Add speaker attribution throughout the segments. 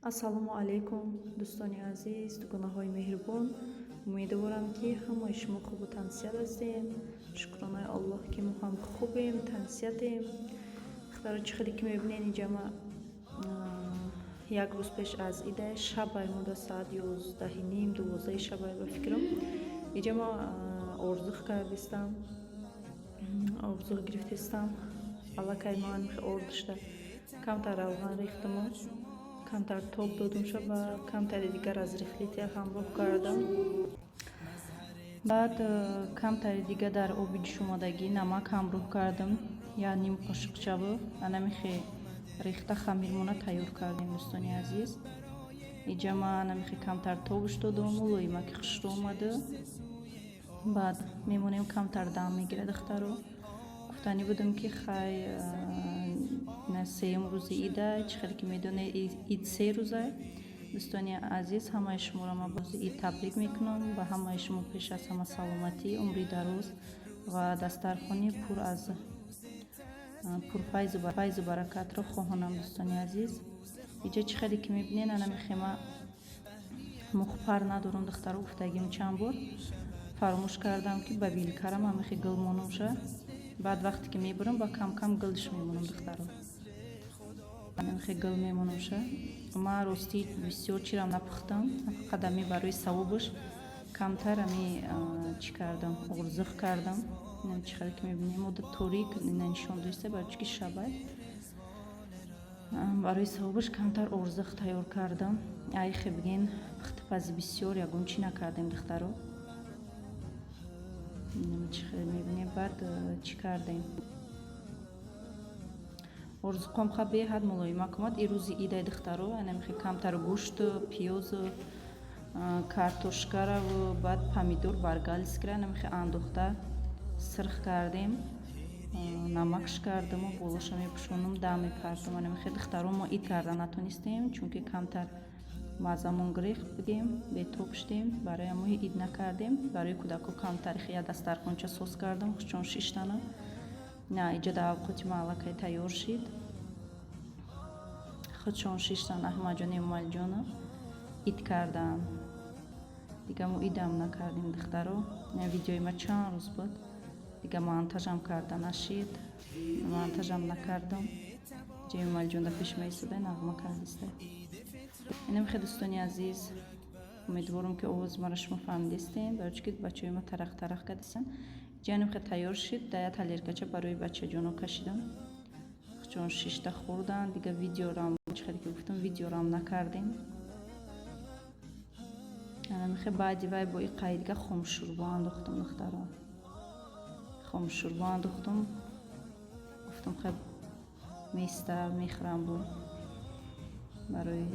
Speaker 1: Ассалому алайкум, дӯстони азиз, дугонаҳои меҳрубон. Умедворам, ки ҳамаи шумо хубу тансиҳат ҳастем. Шукронаи Аллоҳ, ки мо ҳам хубем, тансиҳатем. Духтаро, чӣ хеле ки мебинед, инҷа ма як рӯз пеш аз ида, шабай монда, соат 11:30, 12-и шабай, ба фикрам. Инҷа ма орзух кардистам, орзух гирифтистам. Аллакай ман ордушта камтар равған рехтаму камтар тоб додум шаба, камтари дигар аз рыхлитель ҳамроҳ кардам. Баъд камтари дига дар оби ҷӯшомадагӣ намак ҳамроҳ кардам, як ним қошиқчаву анамихе рехта хамирмона тайёр кардем, дӯстони азиз. Иҷа ма анамихе камтар тобуш додуму лоимаки хушрӯ омада. Баъд мемонем, камтар дам мегирад. Духтаро, гуфтанӣ будам, ки хай, на сеюм рӯзи ида. Чӣ хеле ки медонед, ид 3 рӯза. Дӯстони азиз, ҳамаи шуморо ман ба рӯзи ид табрик мекунам. Ба ҳамаи шумо пеш аз ҳама саломатӣ, умри дароз ва дастархони пур аз пурфайзу баракатро хоҳонам, дӯстони азиз. Иҷа, чӣ хеле ки мебинед, анами хема мухпар надорам, духтаро, гуфтагим чанд бор фаромӯш кардам, ки ба вилкарам ҳамихе гил монумша. Баъд вақте ки мебурам, ба кам-кам гилш мемонам, духтаро, ҳамихе гил мемонумша. Ма ростӣ бисёр чирам напухтам, фақат ами барои савобаш камтар ами чӣ кардам, орзух кардам. Чӣ хеле ки мебинем, ода торик нишон доиста, барои чӣ ки шабай. Барои савобаш камтар орзух тайёр кардам. Айхе бигин, пухтупази бисёр ягон чӣ накардем, духтаро. Чӣ хеле мебинем, баъд чӣ кардем? Орзуқом ха беҳад мулоимак омад. И рӯзи идай, духтаро, анамихе камтар гӯшту пиёзу картошкараву баъд помидор баргалискра анамихе андохта сирх кардем, намакш кардаму болоша мепӯшонум, дам мепартам анамихе. Духтаро, мо ид карда натонистем, чунки камтар маззамон гирехт, бигем, бетоб шудем. Барои ҳамои ид накардем. Барои кӯдако камтар я дастархонча соз кардам, хушчон шиштана. На, иҷа дар авқоти ма аллакай тайёр шид. Худшон шиштан, Аҳмадҷон, Эмомалиҷона ид карданд. Дига мо идам накардем, духтаро. Видеои ма чанд рӯз буд, дига монтажам карда нашид, монтажам накардам. Иҷа Эмомалиҷон дар пеши ма истода, нағма кардиста. Инам хе, дӯстони азиз, умедворам, ки овози маро шумо фаҳмидистем, барои чӣ ки бачаҳои ма тарақ тарақ кардистанд. Иҷанам хе тайёр шид, дар як тарелкача барои бачаҷоно кашидам, чун шишта хӯрданд. Дига видеорам, чӣ хеле ки гуфтам, видеорам накардем. Мехе баъди вай бо иқаи дига хомшӯрбо андохтам, духтаро, хомшӯрбо андохтам. Гуфтам, хе места мехӯрам, бо барои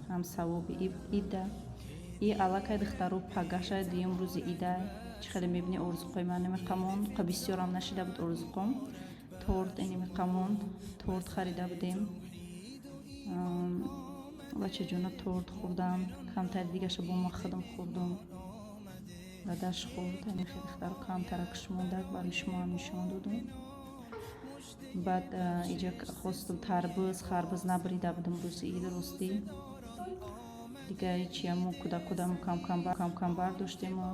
Speaker 1: ҳам савоби ида. И аллакай, духтаро, пагаша дуюм рӯзи ида. Чӣ хеле мебинӣ, орзуқҳои ман намеқамон, бисёрам нашида буд орзуқом. Торт инемиқамон, торт харида будем, бачаҷона торт хӯрдам, камтари дигаша бо ма худам хӯрдум, дадаш хӯрд. Ҳамихе, духтаро, камтаракш мондак, барои шумо ҳам нишон додум. Баъд иҷа хостум тарбуз, харбуз набарида будам рӯзи ид, ростӣ. Дига ҳечиамо кӯдакудаму камкам бардоштему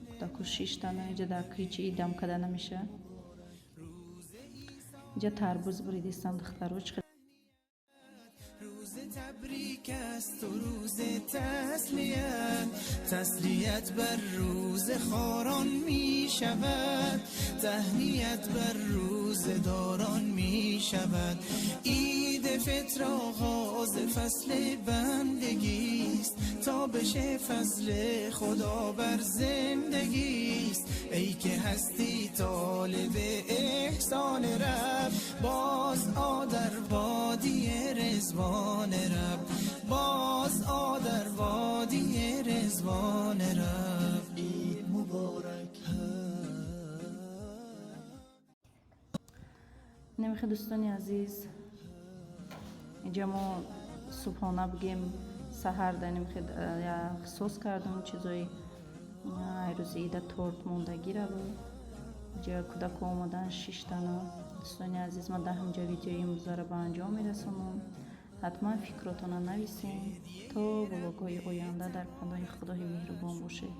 Speaker 1: кӯдаку шиштану иҷа дар ҳечи идам када намеша. Иҷа тарбуз буридистам, духтаро.
Speaker 2: روز تبریک است و روز تسلیت، تسلیت بر روز خاران می شود، تهنیت بر روز داران می شود. عید فطر آغاز فصل بندگی است، تا بشه فضل خدا بر زندگی است. ای که هستی طالب احسان رب، باز آ در وادی رضوان رب، باز آ در وادی رضوان رب. عید مبارک.
Speaker 1: Намехе, дӯстони азиз, инҷа мо субҳона, бигем, саҳар данимхе соз кардам чизои рӯзи ида, торт мондагираву ҷа кӯдако омадан, шиштану. Дӯстони азиз, ман дар ҳамҷа видеои имрӯзаро ба анҷом мерасонам. Ҳатман фикротона нависем. То влогҳои оянда дар паноҳи Худои меҳрубон бошед.